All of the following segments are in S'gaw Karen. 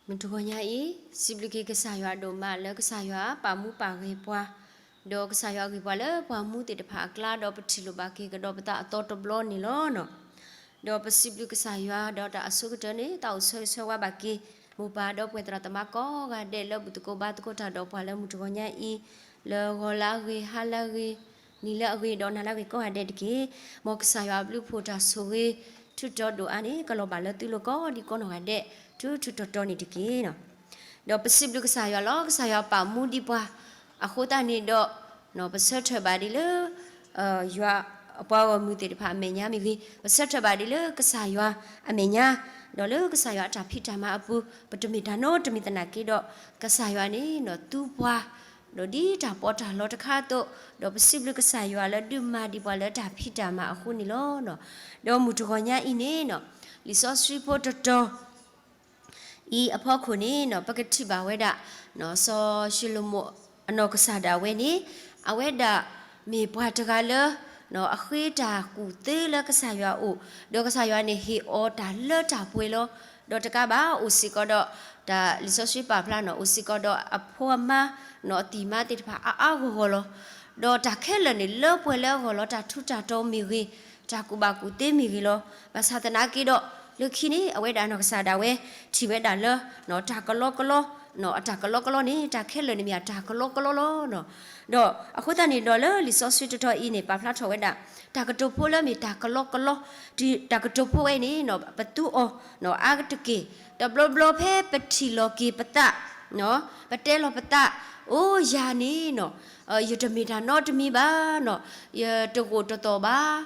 မုၢ်တဂီၤညါအံၤ စံးဘျုးက့ၤကစၢ်ယွၤဒိၣ်မးလၢကစၢ်ယွၤပာ်မူပာ်ဂဲၤပှၤ, ဒီးကစၢ်ယွၤဂ့ၤပှၤလၢပှၤမူသ့ၣ်တဖၣ်အကျါ ဒီးပထံၣ်လိာ်ဘၣ်က့ၤကဒီးပသးအသီတဘျီန့ၣ်လီၤ. ဒီးပစံးဘျုးကစၢ်ယွၤ ဒီးတၢ်အဆိကတၢၢ်န့ၣ် တၢ်အိၣ်ဆၢဂ့ၤဆၢဝါဘၣ်က့ၤ မိၢ်ပၢ်ဒီပုၢ်ဝဲၢ်သရၣ်သမါကိးဂၤဒဲးလၢဘူၣ်သကိးဘါသကိးတၢ်ဒီးပှၤလၢမုၢ်တဂီၤညါအံၤ, လၢဂီၤလၢအဂ့ၤ, ဟါလၢအဂ့ၤ, နံၤလၢအဂ့ၤ, ဒီးနၤလၢအဂ့ၤကိးဂၤဒဲးတက့ၢ်. မ်ကစၢ်ယွၤအဘျုးအဖှိၣ်တၢ်ဆိၣ်ဂ့ၤ ထုးတီၤဒိၣ်အါန့ၣ် ကလီၤဘၣ်လၢသုလိၤကိးဒံကိးနီၢ်ဂၤဒဲး ထူထူတီၤတီၤန့ၣ်တက့ၢ်. ဒီးပစံးဘျုးကစၢ်ယွၤလီၤ. ကစၢ်ယွၤပာ်မူဒံးပှၤအဃိသတးန့ၣ်ဒီး ပဆၢထၢၣ်ဘၣ်ဒ်လၢ ယွၤ ပှၤဂီၢ်မုၢ်သ့ၣ်တဖၣ်အမဲာ်ညါမ့ၢ်ဂ့ၤ, ပဆၢထၢၣ်ဘၣ်ဒ်လၢကစၢ်ယွၤအမဲာ်ညါ, ဒီးလၢကစၢ်ယွၤအတၢ်ဖံးတၢ်မၤအပူၤ ပတမ့ၢ်တၢ်နီတမံၤသနာ်က့ဒီး ကစၢ်ယွၤန့ၣ်သူပှၤ ဒီးဒ်တၢ်ပီးတၢ်လီတခါအသိး, ဒီးပစံးဘျုးကစၢ်ယွၤလၢဒုးမၤဒံးပှၤလၢတၢ်ဖံးတၢ်မၤအဃိန့ၣ်လီၤ. ဒီးမုၢ်တဂီၤညါအံၤန့ၣ် လံာ်စီဆှံဖိတတီၤ အံၤအဖီခိၣ်န့ၣ် ပကထံၣ်ဘၣ်ဝဲဒၣ် စီၤၡလိၤမိၣ်အနီၢ်ကစၢ်ဒၣ်ဝဲန့ၣ် အဝဲဒၣ်မ့ၢ်ပှၤတဂၤလၢ အဃ့တၢ်ကူၣ်သ့လၢကစၢ်ယွၤအအိၣ်, ဒီးကစၢ်ယွၤန့ၣ်ဟ့ၣ်အီၤတၢ်လၢတၢ်ပှဲၤလီၤ. ဒီးတကးဘၣ် အိၣ်စ့ၢ်ကီးဒီး တၢ်လံာ်စီဆှံပာ်ဖျါန့ၣ် အိၣ်စ့ၢ်ကီးဒီးအဖိအမါ အတံၤမါသ့ၣ်တဖၣ်အါအါဂီၢ်ဂီၢ်လီၤ. ဒီးတၢ်ခဲလၢာ်န့ၣ်လၢပှဲၤလၢအဂီၢ်လီၤ. တၢ်ထူးတၢ်တီၤမ့ၢ်ဂ့ၤ, တၢ်ကူၣ်ဘၣ်ကူၣ်သ့မ့ၢ်ဂ့ၤလီၤ. ဘၣ်ဆၣ်သနာ်က့ဒီး လၢခံန့ၣ် အဝဲဒၣ်နီၢ်ကစၢ်ဒၣ်ဝဲ ထံၣ်ဝဲဒၣ်လၢ တၢ်ကလီကလီ, အတၢ်ကလီကလီန့ၣ် တၢ်ခဲလၢာ်န့ၣ်မ့ၢ်အတၢ်ကလီကလီလီၤ. ဒီးအဃိသတးန့ၣ်ဒီးလၢလံာ်စီဆှံတတီၤအံၤန့ၣ် ပာ်ဖျါထီၣ်ဝဲဒၣ် တၢ်ကတိၤဖိလၢမ့ၢ်တၢ်ကလီကလီ, တၢ်ကတိၤဖိဝဲအံၤန့ၣ် ပသူအီၤအါတက့ၢ်. တဘျီဘျီဖဲပထံၣ်လီၤက့ၤပသး, ပတဲလီၤပသး, အိၣ်ယၤန့ၣ် ယတမ့ၢ်တၢ်နီတမံၤဘၣ်, ယတဂိာ်တသီၣ်ဘၣ်,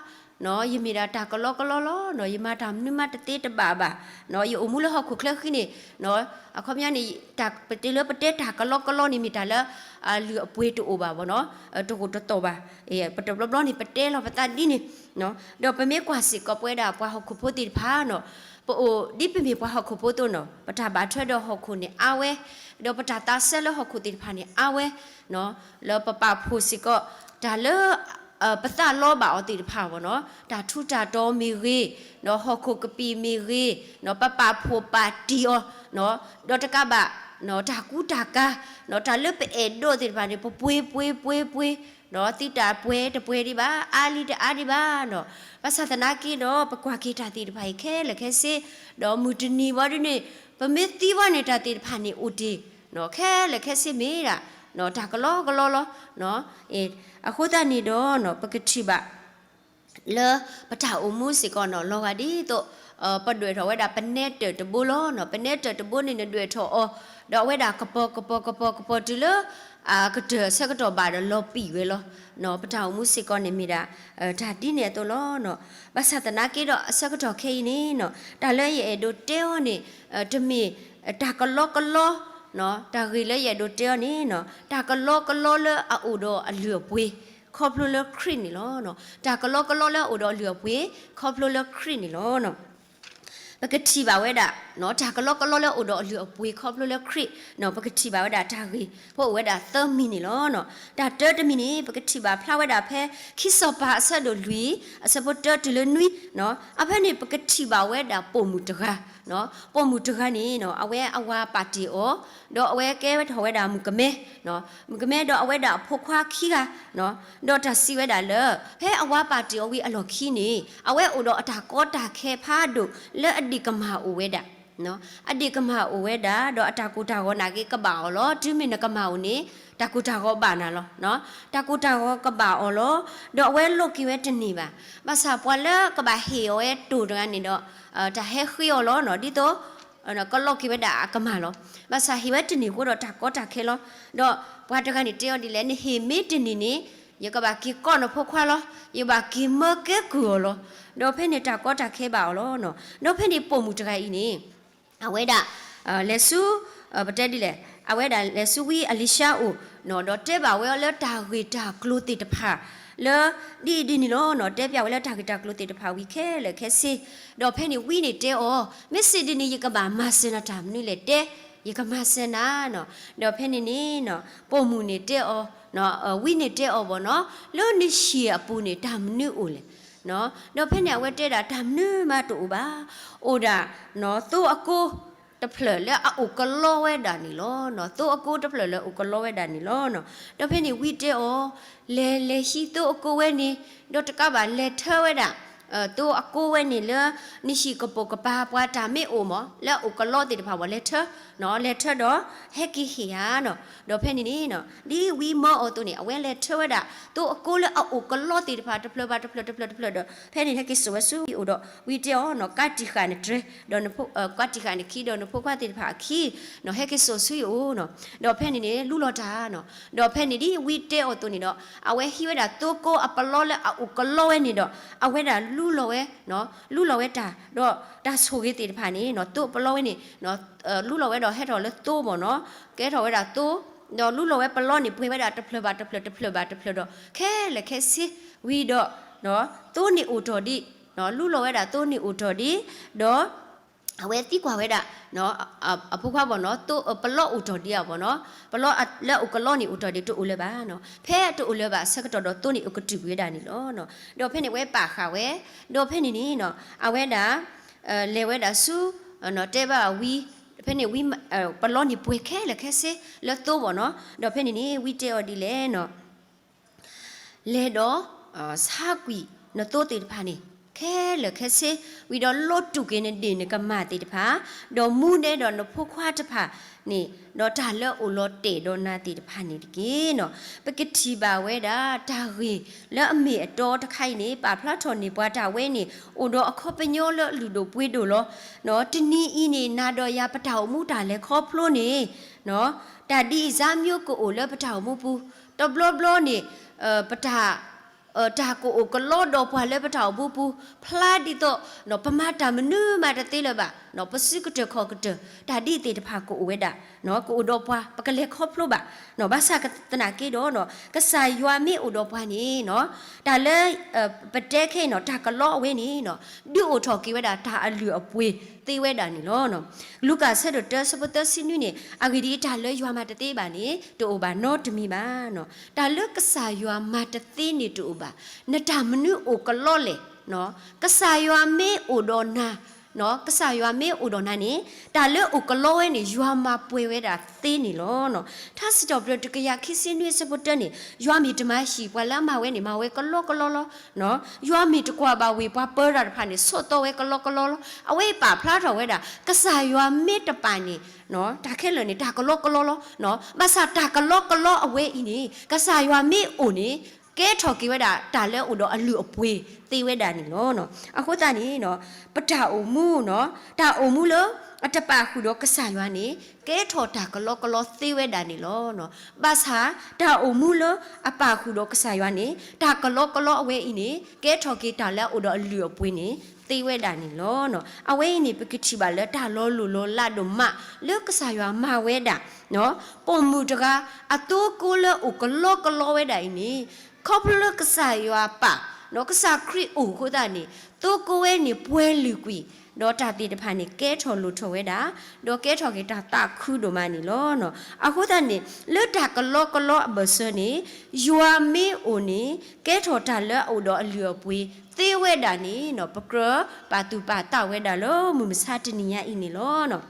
ယမ့ၢ်ဒၣ်တၢ်ကလီကလီလီၤ. ယမၤတၢ်မနုၤမးတသ့တဘၣ်ဘၣ်. ယအိၣ်မူလၢဟီၣ်ခိၣ်ချၢဃံန့ၣ် အခီပညီန့ၣ် ပတဲလၢပတဲတၢ်ကလီကလီန့ၣ် မ့ၢ်တၢ်လၢ အလုၢ်အပှ့ၤတအိၣ်ဘၣ်ဘၣ်နီၤ, တဂိာ်တသီၣ်ဘၣ်. ပတဘျီဘျီန့ၣ် ပတဲလီၤပသးဒ်န့ၣ်, ဒီးပမ့ၢ်ကွၢ်စ့ၢ်ကီးပဝဲဒၣ်ပှၤဟီၣ်ခိၣ်ဖိသ့ၣ်တဖၣ်နီၤ, ပအိၣ်ဒ်ပမ့ၢ်ပှၤဟီၣ်ခိၣ်ဖိအသိးနီၤ, ပတၢ်ဘၣ်ထွဲဒီးဟီၣ်ခိၣ်န့ၣ်အါဝဲ, ဒီးပတၢ်သးစဲလၢဟီၣ်ခိၣ်သ့ၣ်တဖၣ်န့ၣ်အါဝဲ, လၢပပာ်ဖှိၣ်စ့ၢ်ကီး တၢ်လၢ ပသးလီဘၣ်အီၤသ့ၣ်တဖၣ်ဘၣ်နီၤ, တၢ်ထူးတၢ်တီၤမ့ၢ်ဂ့ၤ, ဒီးဟီၣ်ခိၣ်ကပံာ်မ့ၢ်ဂ့ၤ, ပပာ်ဖှိၣ်ပာ်တံၢ်အီၤ, ဒီးတကးဘၣ် တၢ်ကူတၢ်ကၤ, တၢ်လၢပအဲၣ်ဒိးသ့ၣ်တဖၣ်န့ၣ် ပပှ့ၤပှ့ၤပှ့ၤပှ့ၤ, သံတၢ်ပှဲၤတပှဲၤဒံးဘၣ်, အါလံတအါဒံးဘၣ်နီၤ. ဘၣ်ဆၣ်သနာ်က့ဒီး ပကွၢ်က့ၤတၢ်သ့ၣ်တဖၣ်အံၤခဲလၢာ်ခဲဆ့, ဒီးမုၢ်တနံၤဘၣ်ဒ်န့ၣ် ပမ့ၢ်သံဘၣ်န့ၣ် တၢ်သ့ၣ်တဖၣ်န့ၣ်အိၣ်တ့ၢ်, ခဲလၢာ်ခဲဆ့မ့ၢ်ဒၣ် တၢ်ကလီကလီလီၤ. အဃိသတးန့ၣ်ဒီး ပကထံၣ်ဘၣ် လၢပတၢ်အိၣ်မူစ့ၢ်ကီးနီၤ လီၤဂာ်ဒ်သိး ပဒွဲၣ်ထီၣ်ဝဲဒၣ်ပနဲတၢၢ်တဘိလီၤ. ပနဲတၢၢ်တဘိန့ၣ် နဒွဲၣ်ထီၣ်အီၤ ဒီးအဝဲဒၣ်ကပီၤကပီၤကပီၤကပီၤတုၤလၢ အကတၢၢ်အဆၢကတီၢ်ဘၣ်ဒီးလီၤပံာ်ဝဲလီၤ. ပတၢ်အိၣ်မူစ့ၢ်ကီးန့ၣ်မ့ၢ်ဒၣ် တၢ်ဒ်န့ၣ်အသိးလီၤ. ဘၣ်ဆၣ်သနာ်က့ဒီးအဆၢကတီၢ်ခဲအံၤန့ၣ်နီၤ တၢ်လၢယအဲၣ်ဒိးတဲအီၤန့ၣ် တမ့ၢ်တၢ်ကလီကလီ တၢ်ဂ့ၢ်လၢယအဲၣ်ဒိးတဲအီၤန့ၣ်နီၤ တၢ်ကလီကလီလၢအအိၣ်ဒီးအလုၢ်အပှ့ၤ ခီဖျိလၢခရံာ်န့ၣ်လီၤ. တၢ်ကလီကလီလၢအအိၣ်ဒီးအလုၢ်အပှ့ၤ ခီဖျိလၢခရံာ်န့ၣ်လီၤ. ပကထံၣ်ဘၣ်ဝဲဒၣ် တၢ်ကလီကလီလၢအအိၣ်ဒီးအလုၢ်အပှ့ၤခီဖျိလၢခရံာ် ပကထံၣ်ဘၣ်ဝဲဒၣ်တၢ်ဂ့ၢ်ဖိအိၣ်ဝဲဒၣ်သၢမံၤန့ၣ်လီၤ. တၢ်တၢတမံၤန့ၣ် ပကထံၣ်ဘၣ်ဖျါဝဲဒၣ်ဖဲ ခံစီၤပၤအဆၢဒိၣ်လွံၢ် အဆၢဖိတၢတုၤလၢနွံ အဖဲန့ၣ် ပကထံၣ်ဘၣ်ဝဲဒၣ်ပိာ်မုၣ်တဂၤ, ပိာ်မုၣ်တဂၤန့ၣ် အဝဲအဝၤပာ်တ့ၢ်အီၤ, ဒီးအဝဲကဲထီၣ်ဝဲဒၣ်မုၣ်ကမဲ, မုၣ်ကမဲဒီးအဝဲဒၣ်အဖိခွါခံဂၤ, ဒီးတၢ်စံးဝဲဒၣ်လၢ ဖဲအဝၤပာ်တ့ၢ်အီၤဝံၤအလီၢ်ခံန့ၣ် အဝဲအိၣ်ဒီးအတၢ်ကီတၢ်ခဲဖးဒိၣ်လၢအဒ့ၣ်ကမၢ်အိၣ်ဝဲဒၣ် အဒ့ၣ်ကမၢ်အိၣ်ဝဲဒၣ် ဒီးအတၢ်ကိၢ်တၢ်ဂီၤနာ်က့ကဘၣ်အီၤလီၤ. တုၤမ့ၢ်နကမၢ်အိၣ်န့ၣ် တၢ်ကိၢ်တၢ်ဂီၤဘၣ်နၤလီၤ. တၢ်ကိၢ်တၢ်ဂီၤကဘၣ်အီၤလီၤ. ဒီးအဝဲလိးက့ၤဝဲတန့ၢ်ဘၣ်. ဘၣ်ဆၣ်ပှၤလၢကဘၣ်ဟ့ၣ်အီၤဝဲတိၢ်တဂၤန့ၣ်ဒီး တၢ်ဟဲဃ့အီၤလီၤနီၤ ဒ်သိး ကလိးက့ၤဝဲဒၣ်အကမၢ်လီၤ. ဘၣ်ဆၣ်ဟ့ၣ်ဝဲတန့ၢ်အဃိဒီးတၢ်ကီတၢ်ခဲလီၤ. ဒီးပှၤတဂၤန့ၣ်တဲအီၤဒ်လဲၣ် နဟ့ၣ်မ့ၢ်တန့ၢ်န့ၣ် ယကဘၣ်က့ၤကိးနဖိခွါလီၤ. ယဘၣ်က့ၤမၢကဲကုၢ်အီၤလီၤ. ဒီးဖဲန့ၣ်တၢ်ကီတၢ်ခဲဘၣ်အီၤလီၤ. ဒီးဖဲန့ၣ်ပိာ်မုၣ်တဂၤအံၤန့ၣ် အဝဲဒၣ် လဲၤဆူ ပတဲဒ်လဲၣ် အဝဲဒၣ်လဲၤဆူဝံအလံၤၡါအအိၣ် ဒီးတဲဘၣ်ဝဲအီၤလၢတၢ်ဂ့ၢ်တၢ်ကျိၤသ့ၣ်တဖၣ် လၢ ဒ်အံၤဒ်န့ၣ်လီၤ. တဲပျးဝဲလၢတၢ်ဂ့ၢ်တၢ်ကျိၤသ့ၣ်တဖၣ်ဝံၤခဲလၢာ်ခဲဆ့ ဒီးဖဲန့ၣ်ဝံန့ၣ်တဲအီၤ မ့ၢ်စံးဒ်န့ၣ် ယကဘၣ်မၤစၢၤနၤတၢ်မနုၤလဲၣ်တဲ ယကမၤစၢၤနၤနီၤ. ဒီးဖဲန့ၣ်န့ၣ် ပိာ်မုၣ်န့ၣ်တဲအီၤ ဝံန့ၣ်တဲအီၤဘၣ်နီၤ လၢနဟံၣ်အပူၤန့ၣ် တၢ်မနုၤအိၣ်လဲၣ်. ဒီးဖဲန့ၣ်အဝဲတဲဒၣ်တၢ်မနုၤမးတအိၣ်ဘၣ်. အိၣ်ဒၣ် သိအကိ တဖျၢၣ်လၢအအိၣ်ကလီဝဲဒၣ်န့ၣ်လီၤ. သိအကိတဖျၢၣ်လၢအအိၣ်ကလီဝဲဒၣ်န့ၣ်လီၤ. ဒီးဖဲန့ၣ်ဝံတဲအီၤ, လဲၤလဲၤဟံးသိအကိဝဲန့ၣ်, ဒီးတကးဘၣ် လဲၤထၢဝဲဒၣ် သိအကိဝဲန့ၣ်လၢ နဟံၣ်ကပိာ်ကပၤပှၤတၢ်မ့ၢ်အိၣ်မး လၢအအိၣ်ကလီသ့ၣ်တဖၣ်ဝဲ လဲၤထၢ, လဲၤထၢဒီး ဟဲက့ၤဟ့ၣ်ဧါနီၤ. ဒီးဖဲန့ၣ်န့ၣ် ဒ်ဝံမၢအီၤအသိးန့ၣ် အဝဲလဲၤထၢဝဲဒၣ် သိအကိလၢအအိၣ်ကလီသ့ၣ်တဖၣ် တဖျၢၣ်ဘၣ်တဖျၢၣ် တဖျၢၣ်တဖျၢၣ်ဒီး ဖဲန့ၣ်ဟဲက့ၤစိာ်ဝဲဆူဝံအိၣ်ဒီး ဝံတဲအီၤနီၤ, ကးတံာ်ဃာ်နတြဲၤ, ကးတံာ်ဃာ်နခံဒီးနဖိခွါသ့ၣ်တဖၣ်အခံနီၤ, ဟဲက့ၤစိာ်ဆူယအိၣ်နီၤ. ဒီးဖဲန့ၣ်န့ၣ် လူလီၤတၢ်နီၤ. ဒီးဖဲန့ၣ်ဒ်ဝံတဲအီၤအသိးန့ၣ်ဒီး အဝဲဟံးဝဲဒၣ်သိကိအပလီလၢအအိၣ်ကလီဝဲန့ၣ်ဒီး အဝဲဒၣ်လူလီၤဝဲ လူလီၤဝဲတၢ် ဒီးတၢ်ဆိၣ်ဂ့ၤသ့ၣ်တဖၣ်န့ၣ်နီၤ, သိအပလီဝဲန့ၣ် လူလီၤဝဲဒီးဟဲထီၣ်လၢသိမ့ၢ်နီၤ, ကဲထီၣ်ဝဲဒၣ်သိ, ဒီးလူလီၤဝဲပလီန့ၣ် ပှဲၤဝဲဒၣ်တဖျၢၣ်ဘၣ်တဖျၢၣ် တဖျၢၣ်ဘၣ်တဖျၢၣ်ဒီး ခဲလၢာ်ခဲဆ့ဝံၤဒီး သိန့ၣ်အိၣ်ထီၣ်ဒံး, လူလီၤဝဲဒၣ်သိန့ၣ်အိၣ်ထီၣ်ဒံး, ဒီး အဝဲသံကွၢ်ဝဲဒၣ် အဖိခွါဘၣ်နီၤ, သိပလီအိၣ်ထီၣ်ဒံးအဘၣ်နီၤ, ပလီလၢအအိၣ်ကလီန့ၣ်အိၣ်ထီၣ်ဒံး တအိၣ်လၢၤဘၣ်နီၤ. ဖဲတအိၣ်လၢၤဘၣ်အဆၢကတီၢ်ဒီးသိန့ၣ်အိၣ်ကတုာ်ကွံာ်ဝဲဒၣ်န့ၣ်လီၤ. ဒီးဖဲန့ၣ်ဝဲပာ်ဃာ်ဝဲ, ဒီးဖဲန့ၣ်န့ၣ်နီၤ အဝဲဒၣ် လဲၤဝဲဒၣ်ဆူ တဲဘၣ်ဝံ, ဖဲန့ၣ်ဝံ ပလီန့ၣ်ပှဲၤခဲလၢာ်ခဲဆ့လၢသိဘၣ်နီၤ. ဒီးဖဲန့ၣ်န့ၣ် ဝံတဲအီၤဒ်လဲၣ်နီၤ, လဲၤဒီး ဆါကွံာ်နသိသ့ၣ်တဖၣ်န့ၣ် ခဲလၢာ်ခဲဆ့, ဝံၤဒီးလီၤတူာ်က့ၤနဒ့ၣ်နကမၢ်သ့ၣ်တဖၣ်, ဒီးမူဒဲဒီးနဖိခွါတဖၣ်န့ၣ်, ဒီးတၢ်လၢအအိၣ်လီၤတဲာ်ဒီးနၤသ့ၣ်တဖၣ်န့ၣ်တက့ၢ်နီၤ. ပကထံၣ်ဘၣ်ဝဲဒၣ် တၢ်ဂ့ၢ်လၢအမ့ၢ်အတီတခါအံၤန့ၣ် ပာ်ဖျါထီၣ်န့ၢ်ပှၤတၢ်ဝဲန့ၣ် အိၣ်ဒီးအခီပညီလၢအလုၢ်ဒိၣ်ပှ့ၤဒိၣ်လီၤ. တနံၤအံၤန့ၣ် နၤဒီးယၤပတၢ်အိၣ်မူတၢ်လဲၤခီဖျိန့ၣ် တၢ်ဒ်အံၤစၢ်မံအိၣ်ကအိၣ်လၢပတၢ်အိၣ်မူပူၤ, တဘျီဘျီန့ၣ် ပတၢ် တၢ်ကအိၣ်ကလီဒီးပှၤလၢပတၢ်အိၣ်မူပူၤ ဖျါဒ်သိး ပမၤတၢ်မနုၤမးတသ့လၢၤဘၣ်, ပစုကတၢၢ်ခီၣ်ကတၢၢ် တၢ်ဒ်သ့ၣ်တဖၣ်ကအိၣ်ဝဲဒၣ်, ကအိၣ်ဒီးပှၤ ပကလဲၤခီဖျိဘၣ်. ဘၣ်ဆၣ်သနာ်က့ဒီး ကစၢ်ယွၤမ့ၢ်အိၣ်ဒီးပှၤန့ၣ် တၢ်လၢ ပတဲခဲအံၤနီၤ တၢ်ကလီအဝဲန့ၣ် ဒုးအိၣ်ထီၣ်က့ၤဝဲဒၣ်တၢ်အလုၢ်အပှ့ၤသ့ဝဲဒၣ်န့ၣ်လီၤ. လူၤကၣ်ဆၢဒိၣ်တၢ ဆၢဖိသၢဆံနွံန့ၣ် အဂ့ၢ်ဒ်အံၤ တၢ်လၢယွၤမၤတသ့ဘၣ်န့ၣ် တအိၣ်ဘၣ်နီတမံၤဘၣ်. တၢ်လၢကစၢ်ယွၤမၤတသ့န့ၣ်တအိၣ်ဘၣ်. နတၢ်မနုၤအိၣ်ကလီလဲၣ်. ကစၢ်ယွၤမ့ၢ်အိၣ်ဒီးနၤ, ကစၢ်ယွၤမ့ၢ်အိၣ်ဒီးနၤန့ၣ် တၢ်လၢအိၣ်ကလီဝဲန့ၣ် ယွၤမၤပှဲၤဝဲဒၣ်သ့န့ၣ်လီၤ. ထါစံးထီၣ်ပတြၢၤတကယၤခံဆံနွံအဆၢဖိတၢန့ၣ် ယွၤမ့ၢ်တမၤဟံၣ်ပှၤလၢအမၤဝဲန့ၣ် မၤဝဲကလီကလီလီၤ. ယွၤမ့ၢ်တကွၢ်ဘၣ်ဝ့ၢ်ပှၤပၢတၢ်တဖၣ်န့ၣ် ဆိးသီဝဲကလီကလီလီၤ. အဝဲအံၤပာ်ဖျါထီၣ်ဝဲဒၣ် ကစၢ်ယွၤမ့ၢ်တပာ်န့ၣ် တၢ်ခဲလၢာ်န့ၣ် တၢ်ကလီကလီလီၤ. ဘၣ်ဆၣ်တၢ်ကလီကလီအဝဲအံၤန့ၣ် ကစၢ်ယွၤမ့ၢ်အိၣ်န့ၣ် ကဲထီၣ်က့ၤဝဲဒၣ်တၢ်လၢအအိၣ်ဒီးအလုၢ်အပှ့ၤသ့ဝဲဒၣ်န့ၣ်လီၤ. အဃိသတးန့ၣ် ပတၢ်အိၣ်မူ တၢ်အိၣ်မူလၢအတပာ်ဃုာ်ဒီးကစၢ်ယွၤန့ၣ် ကဲထီၣ်တၢ်ကလီကလီသ့ဝဲဒၣ်န့ၣ်လီၤ. ဘၣ်ဆၣ်တၢ်အိၣ်မူလၢအပာ်ဃုာ်ဒီးကစၢ်ယွၤန့ၣ် တၢ်ကလီကလီအဝဲအံၤန့ၣ် ကဲထီၣ်က့ၤတၢ်လၢအအိၣ်ဒီးအလုၢ်အပှ့ၤန့ၣ် သ့ဝဲဒၣ်န့ၣ်လီၤ. အဝဲအံၤန့ၣ် ပကထံၣ်ဘၣ်လၢတၢ်လီၤလိၢ်လီၤလးဒိၣ်မး လၢကစၢ်ယွၤမၤဝဲဒၣ် ပိာ်မုၣ်တဂၤ အသိကိလၢအိၣ်ကလီကလီဝဲဒၣ်အံၤန့ၣ် ခီဖျိလၢကစၢ်ယွၤပာ် ဒီးကစၢ်ခရံာ်အိၣ်အဃိသတးန့ၣ် သိကိဝဲန့ၣ်ပှဲၤလုာ်ကွံာ် ဒီးတၢ်သ့ၣ်တဖၣ်န့ၣ် ကဲထီၣ်လိၣ်ထီၣ်ဝဲဒၣ် ဒီးကဲထီၣ်က့ၤတၢ်သးခုဒိၣ်မးန့ၣ်လီၤ. အဃိသတးန့ၣ် လၢတၢ်ကလီကလီအဘၢၣ်စၢၤန့ၣ် ယွၤမ့ၢ်အိၣ်န့ၣ် ကဲထီၣ်တၢ်လၢအအိၣ်ဒီးအလုၢ်အပှ့ၤသ့ဝဲဒၣ်န့ၣ် ပကြၢးပာ်သူၣ်ပာ်သးဝဲဒၣ်လၢမုၢ်မဆါတနံၤညါအံၤန့ၣ်လီၤ.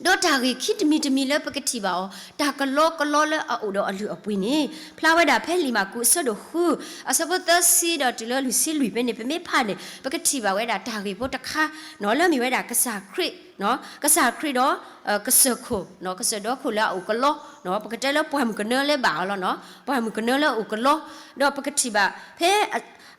ဒီးတၢ်ဂ့ၢ်ခံတမံၤတမံၤလၢပကထံၣ်ဘၣ်အီၤ တၢ်ကလီကလီလၢအအိၣ်ဒီးအလုၢ်အပှ့ၤန့ၣ် ဖျါဝဲဒၣ်ဖဲလံာ်မၢ်ကူးအဆၢဒိၣ်ဃု အဆၢဖိသၢဆံဒီးတုၤလၢလွံၢ်ဆံလွံၢ်ဖဲန့ၣ် ပမ့ၢ်ဖးန့ၣ် ပကထံၣ်ဘၣ်ဝဲဒၣ်တၢ်ဂ့ၢ်ဖိတခါ လၢမ့ၢ်ဝဲဒၣ်ကစၢ်ခရံာ် ကစၢ်ခရံာ်ဒီး ကစၢၢ်ခိၣ် ကစၢၢ်ဒီခိၣ်လၢအအိၣ်ကလီ ပကတဲလၢပှၢ်မုၢ်ကနၢလၢဘၣ်အီၤလီၤ. ပှၢ်မုၢ်ကနၢလၢအအိၣ်ကလီ ဒီးပကထံၣ်ဘၣ်ဖဲ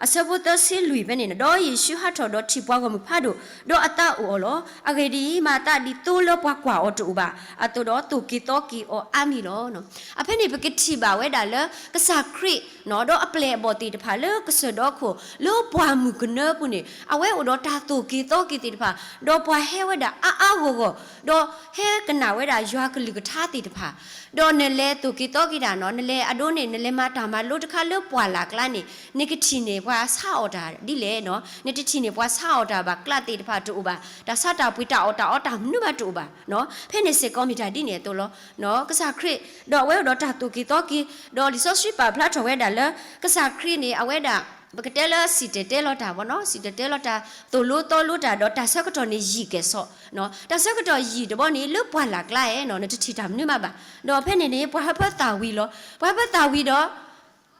အဆၢဖိသၢဆံလွံၢ်ဖဲန့ၣ် ဒီးယ့ၣ်ၡူးဟးထီၣ်ဒီးထံၣ်ပှၤဂီၢ်မုၢ်ဖးဒိၣ် ဒီးအသးအိၣ်အီၤလီၤ. အဂ့ၢ်ဒ်အံၤ, မၤအသးဒ်သိလၢပှၤကွၢ်အီၤတအိၣ်ဘၣ်အသိးဒီး သိၣ်က့ၤသီက့ၤအီၤအါမံၤလီၤ. အဖဲန့ၣ်ပကထံၣ်ဘၣ်ဝဲဒၣ်လၢ ကစၢ်ခရံာ် ဒီးအပျဲၢ်အဘီၣ်သ့ၣ်တဖၣ်လၢကစၢၢ်ဒီခိၣ် လၢပှၢ်မုၢ်ကနၢပူၤန့ၣ် အဝဲအိၣ်ဒီးတၢ်သိၣ်က့ၤသီက့ၤသ့ၣ်တဖၣ် ဒီးပှၤဟဲဝဲဒၣ်အါအါဂီၢ်ဂီၢ် ဒီးဟဲကနၣ်ဝဲဒၣ်ယွၤကလုၢ်ကထါသ့ၣ်တဖၣ် ဒီးနလဲၤသိၣ်က့ၤသီက့ၤတၢ်နီၤ နလဲၤအဒိန့ၣ် နလဲၤမၤတၢ်မၤလိတခါလၢပှၢ်လၢ်ကျါန့ၣ် နကထံၣ်န့ၢ်ပှၤဆါအီၣ်တၢ်ဒ်လဲၣ်နီၤ နတထံၣ်န့ၢ်ပှၤဆါအီၣ်တၢ်ဘၣ် ကျးသ့ၣ်တဖၣ်တအိၣ်ဘၣ် တၢ်ဆါတၢ်ပှ့ၤတၢ်အီၣ်တၢ်အီတၢ်မနုၤမးတအိၣ်ဘၣ်နီၤ ဖဲန့ၣ်စ့ၢ်ကီးမ့ၢ်တၢ်ဒ်န့ၣ်အသိးလီၤ. ကစၢ်ခရံာ် ဒီးအဝဲအိၣ်ဒီးတၢ်သိၣ်က့ၤသီက့ၤ ဒီးလံာ်စီဆှံပာ်ဖျါထီၣ်ဝဲဒၣ်လၢ ကစၢ်ခရံာ်န့ၣ် အဝဲဒၣ် ပကတဲလၢစံၣ်တဲၤတဲလီၤတၢ်ဘၣ်နီၤ, စံၣ်တဲၤတဲလီၤတၢ်, သိၣ်လိသီလိတၢ်, ဒီးတၢ်ဆၢကတီၢ်န့ၣ်ယံာ်ကဲၣ်ဆိးနီၤ. တၢ်ဆၢကတီၢ်ယံာ်တဘျီန့ၣ် လၢပှၢ်လၢ်ကျါနီၤ နတထံၣ်တၢ်မနုၤမးဘၣ်. ဒီးဖဲန့ၣ်န့ၣ် ပှၤဟၢဖၢသၣ်ဝံၤလီၤ. ပှၤဟၢဖၢသၣ်ဝံၤဒီး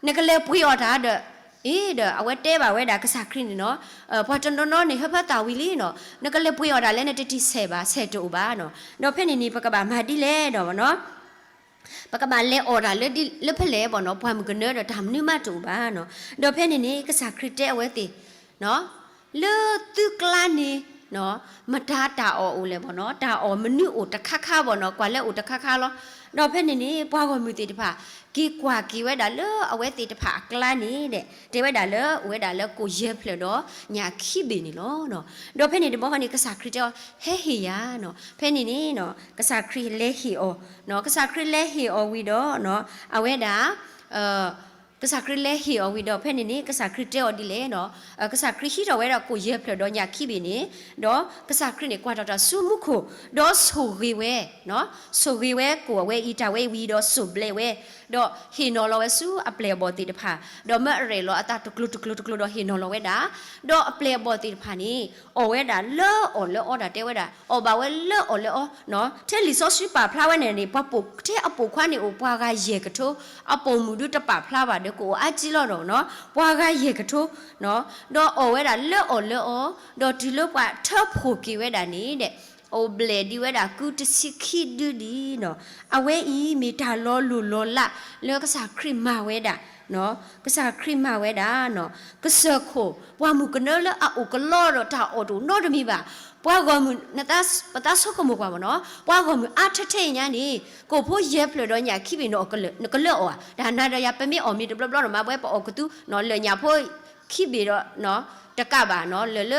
နကလဲၤပှ့ၤအီၣ်တၢ်ဒီး, အ့ဒီး အဝဲတဲဘၣ်ဝဲဒၣ်ကစၢ်ခရံာ်န့ၣ်နီၤ, ပှၤတနီၤနီၤန့ၣ် ဟၢဖၢသၣ်ဝံၤလံနီၤ, နကလဲၤပှ့ၤအီၣ်တၢ်လၢနတထံၣ်ဆဲးဘၣ်, ဆဲးတအိၣ်ဘၣ်နီၤ. ဒီးဖဲန့ၣ်န့ၣ် ပကဘၣ်မၤဒ်လဲၣ်ဒီးနီၤ ပကဘၣ်လဲၤအီၣ်တၢ်လၢဒ်လၢဖဲလဲၣ်ဘၣ်နီၤ, ပှၢ်မုၢ်ကနၢဒီးတၢ်မနုၤမးတအိၣ်ဘၣ်နီၤ. ဒီးဖဲန့ၣ်န့ၣ် ကစၢ်ခရံာ်တဲအဝဲသ့ၣ်, လၢသုကျါန့ၣ် မတၤတၢ်အီၣ်အိၣ်လဲၣ်ဘၣ်နီၤ, တၢ်အီၣ်မနုၤအိၣ်တခါခါဘၣ်နီၤ, ကွၢ်လၢအိၣ်တခါခါလီၤ. ဒီးဖဲန့ၣ်န့ၣ် ပှၤဂီၢ်မုၢ်သ့ၣ်တဖၣ် က့ၤကွၢ်က့ၤဝဲဒၣ်လၢအဝဲသ့ၣ်တဖၣ်အကျါန့ၣ်ဒီး တဲဝဲဒၣ်လၢအိၣ်ဝဲဒၣ်လၢကိၣ်ယဲၢ်ဖျၢၣ်ဒီးညၣ်ခံဘ့ၣ်န့ၣ်လီၤ. ဒီးဖဲန့ၣ်တဘျီဃီန့ၣ် ကစၢ်ခရံာ်တဲအီၤ ဟဲဟ့ၣ်ယၤနီၤ. ဖဲန့ၣ်န့ၣ် ကစၢ်ခရံာ်လဲၤဟ့ၣ်အီၤ, ကစၢ်ခရံာ်လဲၤဟ့ၣ်အီၤဝံၤဒီး အဝဲဒၣ် ကစၢ်ခရံာ်လဲၤဟ့ၣ်အီၤဝံၤဒီး ဖဲန့ၣ်န့ၣ် ကစၢ်ခရံာ်တဲအီၤဒ်လဲၣ်နီၤ, ကစၢ်ခရံာ်ဟံးထီၣ်ဝဲဒၣ်ကိၣ်ယဲၢ်ဖျၢၣ်ဒီးညၣ်ခံဘ့ၣ်န့ၣ်, ဒီးကစၢ်ခရံာ်န့ၣ် ကွၢ်ထီၣ်တၢ်ဆူမူခိၣ်, ဒီးဆိၣ်ဂ့ၤဝဲ, ဆိၣ်ဂ့ၤဝဲကိၣ်အဝဲအံၤတၢ်ဝဲအံၤဝံၤဒီး ဆိၣ်ဘျဲးဝဲ, ဒီးဟ့ၣ်နီၤလီၤဝဲဆူအပျဲၢ်အဘီၣ်သ့ၣ်တဖၣ်, ဒီးမၢအရဲၣ်လီၤအသးတကျိၤတကျိၤတကျိၤဒီးဟ့ၣ်နီၤလီၤဝဲဒၣ်, ဒီးအပျဲၢ်အဘီၣ်သ့ၣ်တဖၣ်န့ၣ် အီၣ်ဝဲဒၣ်လၢအီၣ်လၢအီတၢ်တဲဝဲဒၣ်, အီၣ်ဘၣ်ဝဲလၢအီၣ်လၢအီ, ထဲလံာ်စီဆှံပာ်ဖျါဝဲန့ၣ်န့ၣ် ပှၤပိာ်ထဲအပိာ်ခွါန့ၣ်အိၣ်ပှၤဂၤယဲၢ်ကထိ, အပိာ်မုၣ်ဒုတပာ်ဖျါဘၣ်ဒီးကအိၣ်အါကံလီၤဒီးနီၤ, ပှၤဂၤယဲၢ်ကထိ, ဒီးအီၣ်ဝဲဒၣ်လၢအီၣ်လၢအီ, ဒီးတုၤလၢပှၤထၢဖှိၣ်က့ၤဝဲဒၣ်န့ၣ်ဒီး အိၣ်ဘျဲၣ်ဒံးဝဲဒၣ်ကုတဆံခံဒုဒံးနီၤ, အဝဲအံၤမ့ၢ်တၢ်လီၤလိၢ်လီၤလးလၢကစၢ်ခရံာ်မၤဝဲဒၣ် ကစၢ်ခရံာ်မၤဝဲဒၣ်နီၤ, ကစၢၢ်ခိၣ် ပှၢ်မုၢ်ကနၢလၢအအိၣ်ကလီဒီးတၢ်အီၣ်တအိၣ်နီတမံၤဘၣ်. ပှၤဂီၢ်မုၢ် ပသးဆိကမိၣ်ကွၢ်မ့ၢ်နီၤ, ပှၤဂီၢ်မုၢ်အါထဲထဲအံၤညါန့ၣ် ကိၣ်ဖိယဲၢ်ဖျၢၣ်ဒီးညၣ်ခံဘ့ၣ်န့ၣ် နကလၢအီၣ်ဧါ, တၢ်နၤဒီးယၤ ပမ့ၢ်အီၣ်မ့ၤတဘျီဘျီဒီးမၤဘဲပအီၣ်ကသူ လၢာ်ညၣ်ဖိခံဘ့ၣ်ဒီး တကးဘၣ်နီၤ, လၢာ်လၢ